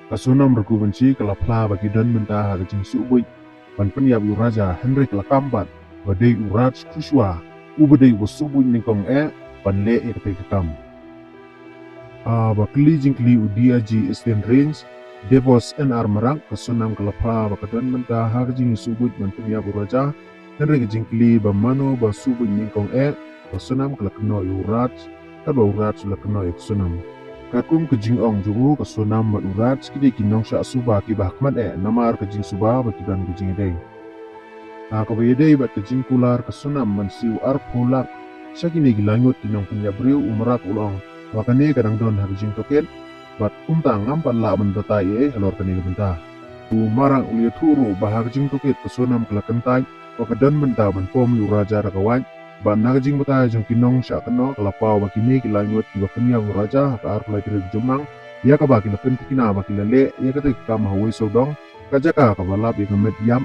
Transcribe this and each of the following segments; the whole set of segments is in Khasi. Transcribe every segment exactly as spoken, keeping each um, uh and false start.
Ka Sonam Raghuvanshi ka la phla ba ki don bynta ha ka jingsuhbuit ban pynïap ïa u Raja, hynrei ka la kam pat ba dei u Raj Kushwaha uba dei uba suhbuit nyngkong eh ban leh ïa katei ka kam. Ah, ba kylli jingkylli u D I G Eastern Range, Devos N R Marak, ka Sonam ka la phla ba ka don bynta ha ka jingsuhbuit ban pynïap u Raja, hynrei ka jingkylli ba mano ba suhbuit nyngkong eh, ka Sonam ka la kynnoh ïa u Raj, katba u Raj u la kynnoh ïa ka Sonam. Katkum ka jingong jong u, ka Sonam bad u Raj ki dei ki nongshah suba kiba hakhmat eh namar ka jingsuba ba ki don ka jingïadei. Ha kaba ïadei bad ka jingkular ka Sonam ban siew arphew lak sha kine ki laingut ki nongpynïap briew, u Marak u la ong ba kane ka dang don ha ka jingtohkit bad kumta ngam pat lah ban batai ei ei halor kane ka bynta. U Marak u la ïathuh ruh ba ha ka jingtohkit ka Sonam ka la kyntait ba ka don bynta ban pom ïa u Raja da ka wait, bad na ka jingbatai jong ki nongshah kynnoh ka la paw ba kine ki laingut kiba pynïap u Raja ha ka arphew lai tarik Jymmang, ïa kaba ki la pynthikna ba ki la leh ïa katei ka kam ha Wei Sawdong, ka jaka kaba lap ïa ka met ïap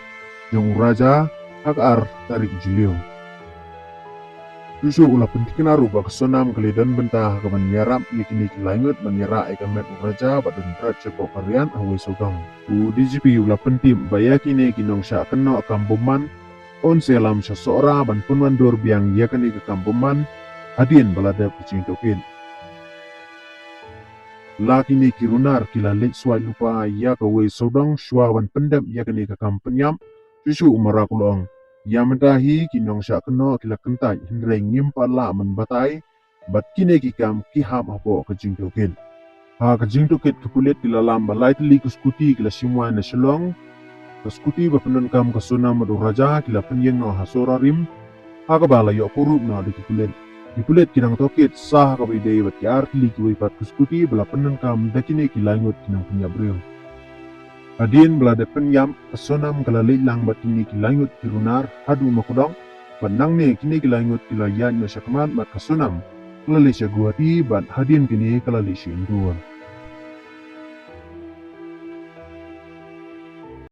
jong u Raja ha ka ar tarik Jylliew. Shuh shuh u la pynthikna ruh ba ka Sonam ka la don bynta ha kaban ïarap ïa kine ki laingut ban ïarah ïa ka met u Raja bad don bret shapoh ka riat ha Wei Sawdong. U D G P u la pyntip ba ïa kine ki nongshah kynnoh kam bymman yn sa ïalam sha Sohra ban pynwandur biang ïa kane ka kam bymman hadien ba la dep ka jingtohkit. La kine ki runar ki la leit suwaid lypa ïa ka Wei Sawdong shuwa ban pyndep ïa kane ka kam pynïap. Shuh shuh u Marak u la ong, ïa mynta hi ki nongshah kynnoh ki la kyntait, hynrei ngim pat lah ban batai bad kine ki kam ki hap hapoh ka jingtohkit. Ha ka jingtohkit ki pulit ki la lam ba lai tylli ki skuti ki la shim wai na Shillong. Ka skuti ba pyndonkam ka Sonam bad u Raja ki la pynïeng noh ha Sohra Rim, ha kaba la ïoh kurup noh da ki pulit. Ki pulit ki dang tohkit sa ha kaba ïadei bad ki ar tylli kiwei pat ki skuti ba la pyndonkam da kine ki laingut ki nongpynïap briew. Hadien ba la dep pynïap, ka Sonam ka la leit lang bad kine ki laingut ki runar haduh Mawkdong, bad nangne kine ki laingut ki la ïaid noh shakhmat bad ka Sonam ka la leit sha Guwahati bad hadien kane ka la leit sha Indore.